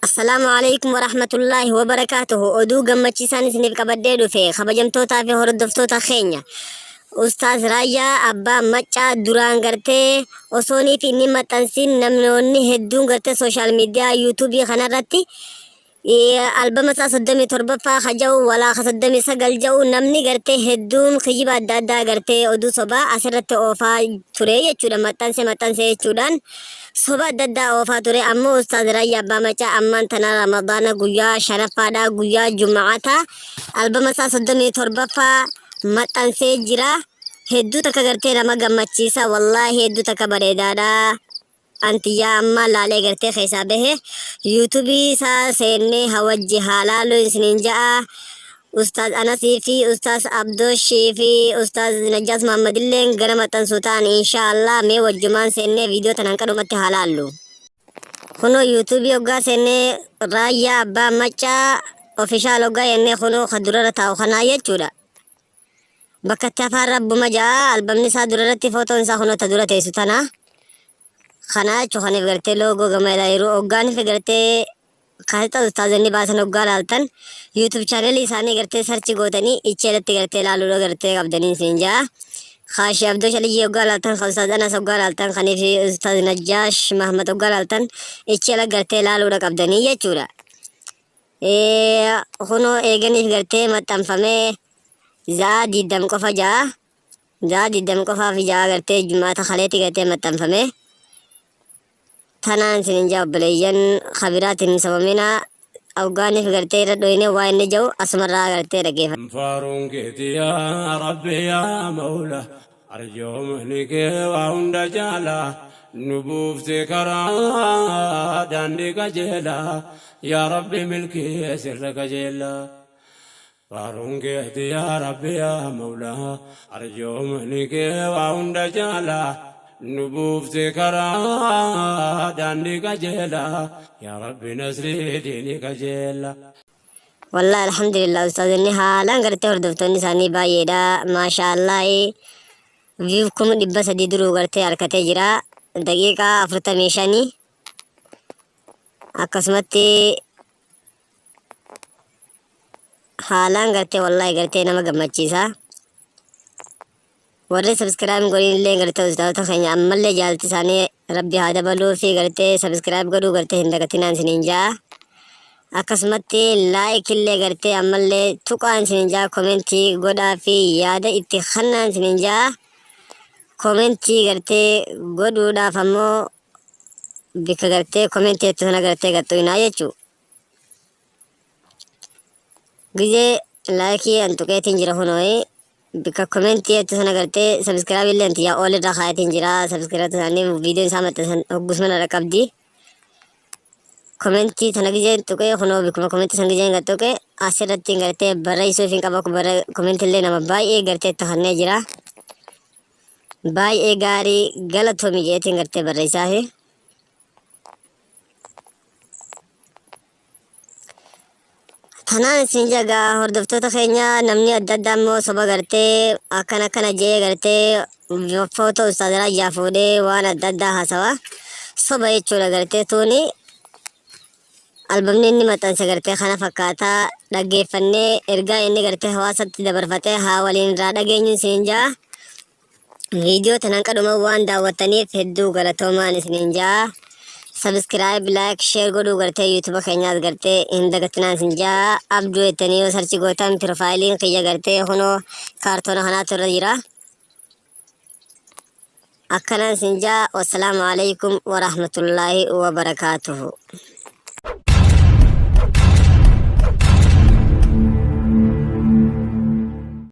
Assalaamu Aleeykum Warahmatullaahi Wabarakaatuhu. Oduu gammachiisaan isiniif qabadhee dhufe, kabajamtootaa fi hordoftoota keenya. Ustaaz Raayyaa Abbaa Maccaa duraan gartee osoonii fi inni maxxansiin namoonni hedduun gartee sooshaal miidiyaa yuutuubii kanarratti albama isaa 37ffaa ka ja'u walaa ka 39 ja'u namni gartee hedduun kijiba adda addaa gartee oduu sobaa asirratti oofaa ture jechuudha. Maxxanse maxxanse jechuudhaan soba adda addaa oofaa ture. Ammoo Ustaaz Raayyaa Abbaa Maccaa ammaan tana Ramadaana guyyaa shanaffaadha, guyyaa Juma'ataa albama isaa 37ffaa maxxansee jira. Hedduu takka gartee nama gammachiisa, wallaahi hedduu takka bareedaadha. Antiyyaa amma laalee gartee keessaa bahe yuutuubii isaa seennee hawajji haa laaluu isiniin ja'a. Ustaaz Anasii fi Ustaaz Abdooshii fi Ustaaz Najjaas Muhammadilleen gara maxxansuu ta'an inshaa Allah. Mee wajjumaan seennee viidiyoo tanaan qadhumatti haa laallu. Kunoo yuutuubii hoggaa seennee Raayyaa Abbaa Maccaa ofishaal hoggaa jennee kunoo ka durarra taa'u kanaa jechuudha. Bakka itti afaan rabbuma ja'a albamni isaa durarratti footoon isaa kunoo ta dura teessu tana. Kana jechuun kaniif gartee loogoo gama ilaa yeroo hoggaaniif gartee kaasixaa ustaazonni baasan hoggaa laaltan YouTube chaanelii isaanii gartee sarchi gootanii ichi irratti gartee ilaaluudha gartee qabdanii isin ja'a. Kaashi Abdoo Shaliyyii hoggaa laaltan, kan Ustaaz Anas hoggaa laaltan, kaniif Ustaaz Najjaash Mahmad hoggaa laaltan ichi ala gartee ilaaluudha qabdanii jechuudha. Kunoo eeganiif gartee maxxanfamee za'aa 20 qofa ja'a. Za'aa 20 qofaaf ja'a gartee jumaata kaleetti gartee maxxanfame. Tanaan isin hin ja'a obboleeyyan kabiraatiin hin sobamina. Awgaaniif gartee irra dhoyine waa inni ja'u asumarraa gartee dhaggeeffadha. Faaruun keeti yaa Rabbi yaa Mawla, arjoomni kee waa hunda caala, nu buufte karaa daandii qajeelaa, yaa Rabbi milkii sirra qajeella. Faaruun keeti yaa Rabbi yaa Mawla, arjoomni kee waa hunda caala, nu buufte karaa daandii qajeelaa, yaa Rabbi nasrii diinii qajeella. Wallahi alhamdulillah, ustaazonni haalaan gartee hordoftoonni isaanii baay'eedha. Maashaa Allaahi, view 300,000 duruu gartee harkatee jira. Daqiiqaa 45 akkasumatti haalaan gartee wallahi gartee nama gammachiisa. Warri subscribe godhin illee gartee ustaazota keenya ammallee jaalti isaanii rabbi haa dabaluu fi gartee subscribe godhuu gartee hin dagatinaan isiniin ja'a. Akkasumatti like illee gartee ammallee tuqaan isiniin ja'a, komentii godhaa fi yaada itti kennaan isiniin ja'a. Komentii gartee godhuudhaaf ammoo bikka gartee komentii jettu sana gartee gaxxuinaa jechuudha. Gizee laayikii an tuqeetiin jira, kunooyi bikka komentii jettu sana gartee sabiskiraabii illee anti yaa ool irra kaayatiin jira. Sabiskiraaba isaanii viidiyoon isaa maxxansan hoggus mana dhaqqabdi. Komentii tana gizeen tuqee kunoo bikkuma komentii san gizeen gad tuqee asirratti gartee barreessuuf hin qaba. Komentii illee nama baay'ee gartee itti kannee jira. Baay'ee gaarii, galatoomi jeetiin gartee barreessaafi. Tanaan isin jagaa hordoftoota keenya, namni adda addaa immoo soba gartee akkana akkana jee gartee footoo Ustaaz Raayyaa fuudhee waan adda addaa haasawa. Soba jechuudha gartee tuuni. Albamni inni maxxanse gartee kana fakkaataa dhaggeeffannee ergaa inni gartee hawaasatti dabarfatee haa waliin irraa dhageenyu isin jaa. Viidiyoo tanan qadhuma waan daawwattaniif hedduu galatoomaan isiniin jaa. Subscribe, like, share godhuu gartee YouTube keenyaas gartee hin dagatinaan isin jaa. Abduu jettanii yoo sarchi gootan piroofaayiliin kiyya gartee kunoo kaartoona kanaatu irra jira. Akkanaan isin jaa. Wassalaamu alaikum warahmatullaahi wabarakaatuhu.